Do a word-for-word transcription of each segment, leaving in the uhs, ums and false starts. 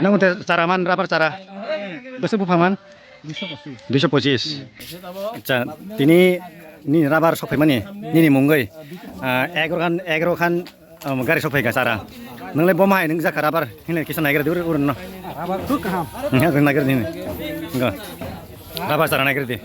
Nang te chara man, rubber chara. Bwswk buphang man? Duiso pochis. Acha, tini ni rubber sokphaimani, nini mungwi, ah, egaroh khan, egaroh khan, um, gari sokphaikha chara. Nwngle bo mahai nung jakha rubber, hinle kisa naigra di ur-, urunno. Rubber khub kaham. Naigra di. Go. Rubber chara naigra di.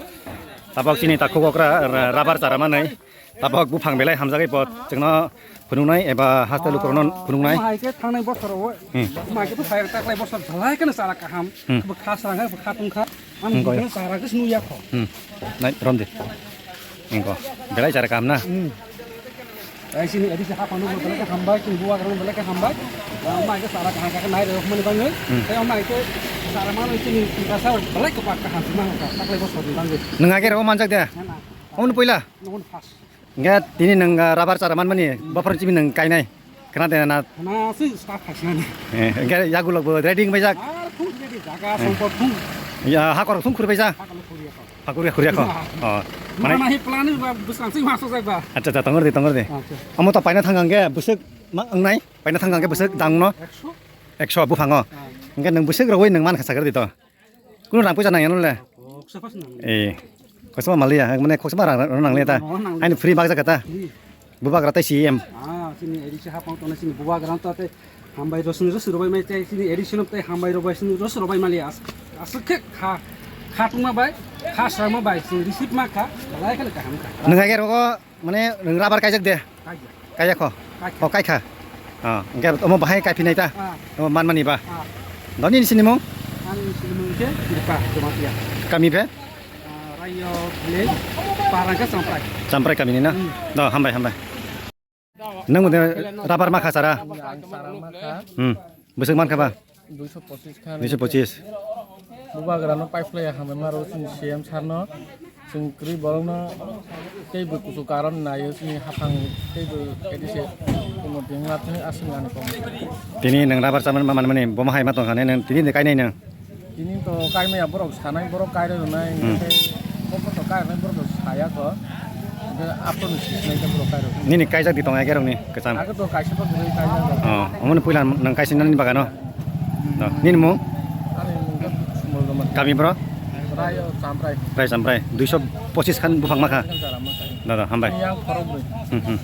Tabok chini takhuk okra ra-, rubber chara manwi. Tabok buphang belai hamjagwi bo chwngno phunuknai eba haste lukurokno phunuknai. Mai khe thangnai bosor o. Hmm. Mai khe to phai taklai bosor belai kheno chara kaham. Hmm. Bo kha srang kha, bo kha tong kha. Ang Hmm, koi. Bini chara khe snu ya kho. Hmm. Nai rom di. Ingko. Belai chara kaham na. Hmm. Ai sini edi se hapang no belai khe hambai, sini buwa grang belai khe hambai. Mai khe chara kaham kha nai rok mani bangwi. Hmm. Tei mai khe chara mano sini kasa belai khe pak kaham sima kha. Taklai bosor ni bangwi. Nwng age rok manjak de? Na, na. Omo ni puila? Nohon first. Hingke tini nwng, ah, rubber chara manmani, hmm, bophor chimi nwng kainai. Khna de na? Khna se start khaisnani. Eh, hingke yagulok bo ready wngbaijak. Ar khung ready, jaga, hmm, songkot khung. Ya, hakor khung khurbaijak. Hakor khurya kho. Hakor khurya kho. Oh. Mana hi plan ba bwsang sing masuk jak ba. Acha, acha, tongor di, tongor di. Acha. Amo to paina thang hingke bwswk ma wngnai, paina thang hingke bwswk dangno. Ekso. Ekso buphango. Ah. Hingke nwng bwswk rogwi nwng man kha sakar di to. Kuno rang puisa nang ya nole? Kok sa pas nang. Eh. Kok sa maliya, mane kok sa rang rang nang le ta. Oh, nang le. Aini free bag jaga ta. Free. Bubagra tai C M. Ah, sini A D C hapang tona sini bubagra to tai hambai rosni rosi robai mai tai sini A D C no tai hambai robai sini rosi robai maliya as. Asuk khe kha, kha tungma bai, kha srama bai sini receive ma kha, lai kha le kaham kha. Nang age rogo Mane nwng rubber kaijak de? Kaijak. Kaijak kho? Kaikha. Oh, kaikha. Ah, hingke omo bahai kaiphinai ta? Ah. Omo manmani ba? Ah. Doni ni sinimung? Ani sinimung ke Kirpa Jamatia. Kami be? Ah, Rayo Village, Parangka Samprai. Samprai kami ni na? Hmm. Do, hambai, hambai. Nwng de rubber makha sara? Ang sara makha. Hmm. Bwswk mankha ba? Duiso pochis khan. Duiso pochis. Bubagrano paiphlaiya hambai maro chini C M sarno. Chwng kwrwi borokno teibo kuchuk karon naio chini haphang teibo A D C kumo bengla thani aswk nani kok. Tini nwng rubber chaman ma manmani bomo hai ma tongkha ne nwng tini de kainai nwng. Tini to kaimaya borok sanai borok kairwi rwnai hmm. Tei borok to kairwnai borok to saya kho. Hingke aphuru ni sisnai khe borok kairok. Nini kaijak di tong egerok ni kwcham. Age to kaisa pa gurui kaijak. Oh, omoni puila nang kaisa nani bagano. Hmm. No, nini mung? Ani mung khe Sumul Rwmani. Kami bro? Rai, oh, Chambrai. Rai Chambrai. Duiso pochis khan buphang makha. Khan jara makha. Dada, hambai. Yang khorok bui. Hmm, hmm.